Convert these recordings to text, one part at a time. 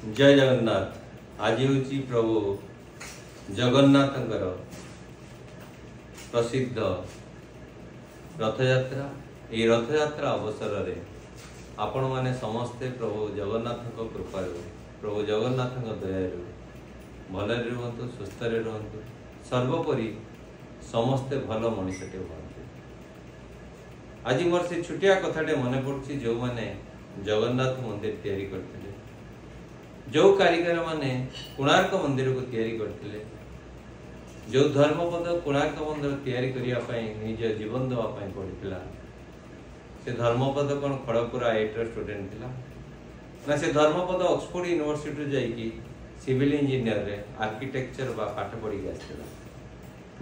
ଜୟ ଜଗନ୍ନାଥ। ଆଜି ହେଉଛି ପ୍ରଭୁ ଜଗନ୍ନାଥଙ୍କର ପ୍ରସିଦ୍ଧ ରଥଯାତ୍ରା। ଏହି ରଥଯାତ୍ରା ଅବସରରେ ଆପଣମାନେ ସମସ୍ତେ ପ୍ରଭୁ ଜଗନ୍ନାଥଙ୍କ କୃପାରୁ, ପ୍ରଭୁ ଜଗନ୍ନାଥଙ୍କ ଦୟାରୁ ଭଲରେ ରୁହନ୍ତୁ, ସୁସ୍ଥରେ ରୁହନ୍ତୁ, ସର୍ବୋପରି ସମସ୍ତେ ଭଲ ମଣିଷଟେ ହୁଅନ୍ତୁ। ଆଜି ମୋର ସେ ଛୋଟିଆ କଥାଟେ ମନେ ପଡ଼ୁଛି, ଯେଉଁମାନେ ଜଗନ୍ନାଥ ମନ୍ଦିର ତିଆରି କରିଥିଲେ, ଯେଉଁ କାରିଗରମାନେ କୋଣାର୍କ ମନ୍ଦିରକୁ ତିଆରି କରିଥିଲେ, ଯେଉଁ ଧର୍ମପଦ କୋଣାର୍କ ମନ୍ଦିର ତିଆରି କରିବା ପାଇଁ ନିଜ ଜୀବନ ଦେବା ପାଇଁ ପଡ଼ିଥିଲା, ସେ ଧର୍ମପଦ କ'ଣ ଖଡ଼ଗପୁର ଆଇଆଇଟିର ଷ୍ଟୁଡେଣ୍ଟ ଥିଲା ନା ସେ ଧର୍ମପଦ ଅକ୍ସଫୋର୍ଡ ୟୁନିଭର୍ସିଟିରୁ ଯାଇକି ସିଭିଲ ଇଞ୍ଜିନିୟରରେ ଆର୍କିଟେକ୍ଚର ବା ପାଠ ପଢ଼ିକି ଆସିଥିଲା,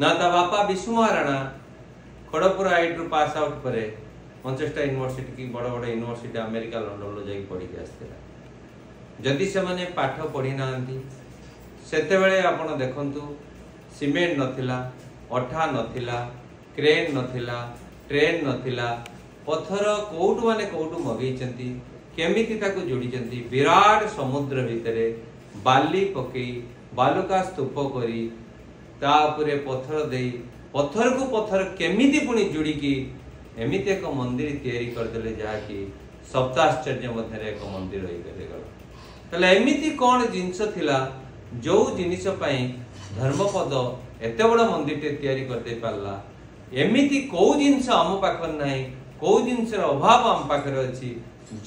ନା ତା ବାପା ବିଶୁ ମହାରାଣା ଖଡ଼ଗପୁର ଆଇଆଇଟିରୁ ପାସ୍ ଆଉଟ୍ ପରେ ମଞ୍ଚେଷ୍ଟର ୟୁନିଭର୍ସିଟି କି ବଡ଼ ବଡ଼ ୟୁନିଭର୍ସିଟି ଆମେରିକା ଲଣ୍ଡନରୁ ଯାଇକି ପଢ଼ିକି ଆସିଥିଲା? ଯଦି ସେମାନେ ପାଠ ପଢ଼ି ନାହାନ୍ତି, ସେତେବେଳେ ଆପଣ ଦେଖନ୍ତୁ, ସିମେଣ୍ଟ ନଥିଲା, ଅଠା ନଥିଲା, କ୍ରେନ୍ ନଥିଲା, ଟ୍ରେନ୍ ନଥିଲା, ପଥର କୋଉଠୁ ମାନେ କୋଉଠୁ ମଗେଇଛନ୍ତି, କେମିତି ତାକୁ ଯୋଡ଼ିଛନ୍ତି? ବିରାଟ ସମୁଦ୍ର ଭିତରେ ବାଲି ପକେଇ ବାଲୁକା ସ୍ତୂପ କରି ତା ଉପରେ ପଥର ଦେଇ ପଥରକୁ ପଥର କେମିତି ପୁଣି ଯୋଡ଼ିକି ଏମିତି ଏକ ମନ୍ଦିର ତିଆରି କରିଦେଲେ, ଯାହାକି ସପ୍ତାଶ୍ଚର୍ଯ୍ୟ ମଧ୍ୟରେ ଏକ ମନ୍ଦିର ହେଇଗଲା। ତାହେଲେ ଏମିତି କ'ଣ ଜିନିଷ ଥିଲା, ଯୋଉ ଜିନିଷ ପାଇଁ ଧର୍ମପଦ ଏତେ ବଡ଼ ମନ୍ଦିରଟେ ତିଆରି କରିଦେଇ ପାରିଲା? ଏମିତି କୋଉ ଜିନିଷ ଆମ ପାଖରେ ନାହିଁ, କୋଉ ଜିନିଷର ଅଭାବ ଆମ ପାଖରେ ଅଛି,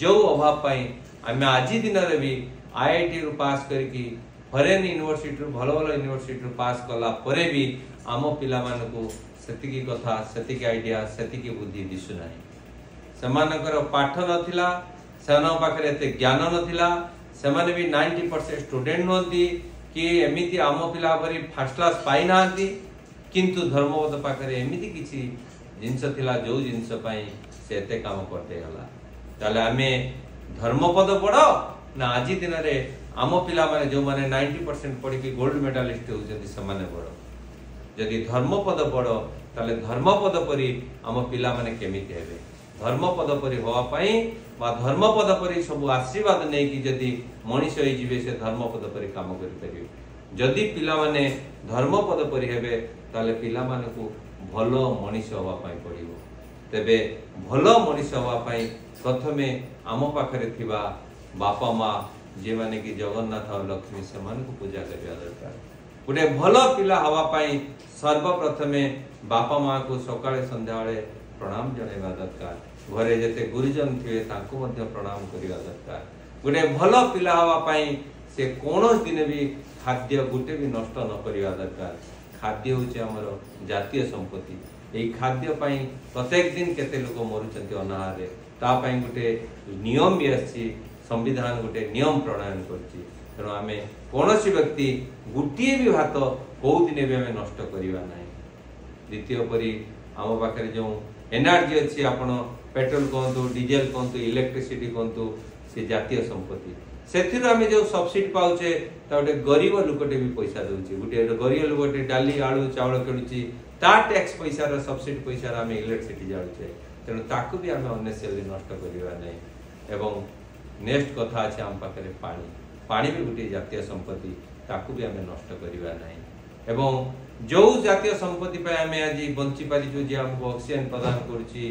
ଯୋଉ ଅଭାବ ପାଇଁ ଆମେ ଆଜି ଦିନରେ ବି ଆଇଆଇଟିରୁ ପାସ୍ କରିକି ଫରେନ୍ ୟୁନିଭର୍ସିଟିରୁ, ଭଲ ଭଲ ୟୁନିଭର୍ସିଟିରୁ ପାସ୍ କଲା ପରେ ବି ଆମ ପିଲାମାନଙ୍କୁ ସେତିକି କଥା, ସେତିକି ଆଇଡିଆ, ସେତିକି ବୁଦ୍ଧି ଦିଶୁନାହିଁ? ସେମାନଙ୍କର ପାଠ ନଥିଲା, ସେମାନଙ୍କ ପାଖରେ ଏତେ ଜ୍ଞାନ ନଥିଲା, ସେମାନେ ବି 90% ଷ୍ଟୁଡେଣ୍ଟ ନୁହନ୍ତି କି ଏମିତି ଆମ ପିଲା ପରି ଫାର୍ଷ୍ଟ କ୍ଲାସ୍ ପାଇନାହାନ୍ତି। କିନ୍ତୁ ଧର୍ମପଦ ପାଖରେ ଏମିତି କିଛି ଜିନିଷ ଥିଲା, ଯୋଉ ଜିନିଷ ପାଇଁ ସେ ଏତେ କାମ କରିଦେଇଗଲା। ତାହେଲେ ଆମେ ଧର୍ମପଦ ବଡ଼ ନା ଆଜି ଦିନରେ ଆମ ପିଲାମାନେ, ଯୋଉମାନେ 90% ପଢିକି ଗୋଲ୍ଡ ମେଡାଲିଷ୍ଟ ହେଉଛନ୍ତି, ସେମାନେ ବଡ଼? ଯଦି ଧର୍ମପଦ ବଡ଼, ତାହେଲେ ଧର୍ମପଦ ପରି ଆମ ପିଲାମାନେ କେମିତି ହେବେ? ଧର୍ମପଦ ପରି ହେବା ପାଇଁ ବା ଧର୍ମପଦ ପରି ସବୁ ଆଶୀର୍ବାଦ ନେଇକି ଯଦି ମଣିଷ ହେଇଯିବେ, ସେ ଧର୍ମପଦ ପରି କାମ କରିପାରିବେ। ଯଦି ପିଲାମାନେ ଧର୍ମପଦ ପରି ହେବେ, ତାହେଲେ ପିଲାମାନଙ୍କୁ ଭଲ ମଣିଷ ହେବା ପାଇଁ ପଡ଼ିବ। ତେବେ ଭଲ ମଣିଷ ହେବା ପାଇଁ ପ୍ରଥମେ ଆମ ପାଖରେ ଥିବା ବାପା ମା, ଯେଉଁମାନେ କି ଜଗନ୍ନାଥ ଆଉ ଲକ୍ଷ୍ମୀ, ସେମାନଙ୍କୁ ପୂଜା କରିବା ଦରକାର। ଗୋଟେ ଭଲ ପିଲା ହେବା ପାଇଁ ସର୍ବପ୍ରଥମେ ବାପା ମାକୁ ସକାଳେ ସନ୍ଧ୍ୟାବେଳେ ପ୍ରଣାମ ଜଣାଇବା ଦରକାର। ଘରେ ଯେତେ ଗୁରୁଜନ ଥିବେ, ତାଙ୍କୁ ମଧ୍ୟ ପ୍ରଣାମ କରିବା ଦରକାର। ଗୋଟେ ଭଲ ପିଲା ହେବା ପାଇଁ ସେ କୌଣସି ଦିନ ବି ଖାଦ୍ୟ ଗୋଟେ ବି ନଷ୍ଟ ନ କରିବା ଦରକାର। ଖାଦ୍ୟ ହେଉଛି ଆମର ଜାତୀୟ ସମ୍ପତ୍ତି। ଏଇ ଖାଦ୍ୟ ପାଇଁ ପ୍ରତ୍ୟେକ ଦିନ କେତେ ଲୋକ ମରୁଛନ୍ତି ଅନାହାରରେ। ତା ପାଇଁ ଗୋଟେ ନିୟମ ବି ଆସିଛି, ସମ୍ବିଧାନ ଗୋଟେ ନିୟମ ପ୍ରଣୟନ କରିଛି। ତେଣୁ ଆମେ କୌଣସି ବ୍ୟକ୍ତି ଗୋଟିଏ ବି ଭାତ କୋଉ ଦିନେ ବି ଆମେ ନଷ୍ଟ କରିବା ନାହିଁ। ଦ୍ୱିତୀୟ ପରି ଆମ ପାଖରେ ଯେଉଁ ଏନର୍ଜି ଅଛି, ଆପଣ ପେଟ୍ରୋଲ କୁହନ୍ତୁ, ଡିଜେଲ କୁହନ୍ତୁ, ଇଲେକ୍ଟ୍ରିସିଟି କୁହନ୍ତୁ, ସେ ଜାତୀୟ ସମ୍ପତ୍ତି। ସେଥିରୁ ଆମେ ଯେଉଁ ସବସିଡି ପାଉଛେ, ତା ଗୋଟେ ଗରିବ ଲୋକଟେ ବି ପଇସା ଦଉଛି। ଗୋଟେ ଗରିବ ଲୋକଟେ ଡାଲି, ଆଳୁ, ଚାଉଳ କିଣୁଛି, ତା ଟ୍ୟାକ୍ସ ପଇସାର, ସବସିଡି ପଇସାର ଆମେ ଇଲେକ୍ଟ୍ରିସିଟି ଜାଳୁଛେ। ତେଣୁ ତାକୁ ବି ଆମେ ଅନନେସେସରି ନଷ୍ଟ କରିବା ନାହିଁ। ଏବଂ ନେକ୍ସଟ କଥା ଅଛି ଆମ ପାଖରେ ପାଣି। ପାଣି ବି ଗୋଟିଏ ଜାତୀୟ ସମ୍ପତ୍ତି, ତାକୁ ବି ଆମେ ନଷ୍ଟ କରିବା ନାହିଁ। ଏବଂ ଯୋଉ ଜାତୀୟ ସମ୍ପତ୍ତି ପାଇଁ ଆମେ ଆଜି ବଞ୍ଚି ପାରିଛୁ, ଯିଏ ଆମକୁ ଅକ୍ସିଜେନ ପ୍ରଦାନ କରୁଛି,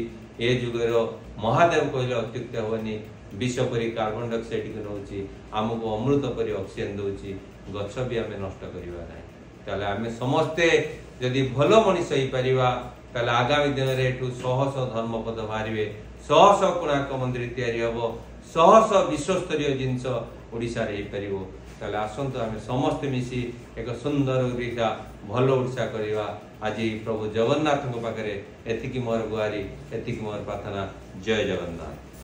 ଏ ଯୁଗର ମହାଦେବ କହିଲେ ଅତ୍ୟୁକ୍ତି ହେବନି। ବିଷ ପରି କାର୍ବନ ଡାଇଅକ୍ସାଇଡକୁ ନେଉଛି, ଆମକୁ ଅମୃତ ପରି ଅକ୍ସିଜେନ ଦଉଛି, ଗଛ ବି ଆମେ ନଷ୍ଟ କରିବା ନାହିଁ। ତାହେଲେ ଆମେ ସମସ୍ତେ ଯଦି ଭଲ ମଣିଷ ହେଇପାରିବା, ତାହେଲେ ଆଗାମୀ ଦିନରେ ଏଠୁ ଶହ ଶହ ଧର୍ମପଦ ବାହାରିବେ, ଶହ ଶହ କୋଣାର୍କ ମନ୍ଦିର ତିଆରି ହେବ, ଶହ ଶହ ବିଶ୍ୱସ୍ତରୀୟ ଜିନିଷ ଓଡ଼ିଶାରେ ହେଇପାରିବ। ତାହେଲେ ଆସନ୍ତୁ, ଆମେ ସମସ୍ତେ ମିଶି ଏକ ସୁନ୍ଦର ଓଡ଼ିଶା, ଭଲ ଓଡ଼ିଶା କରିବା। ଆଜି ପ୍ରଭୁ ଜଗନ୍ନାଥଙ୍କ ପାଖରେ ଏତିକି ମୋର ଗୁହାରି, ଏତିକି ମୋର ପ୍ରାର୍ଥନା। ଜୟ ଜଗନ୍ନାଥ।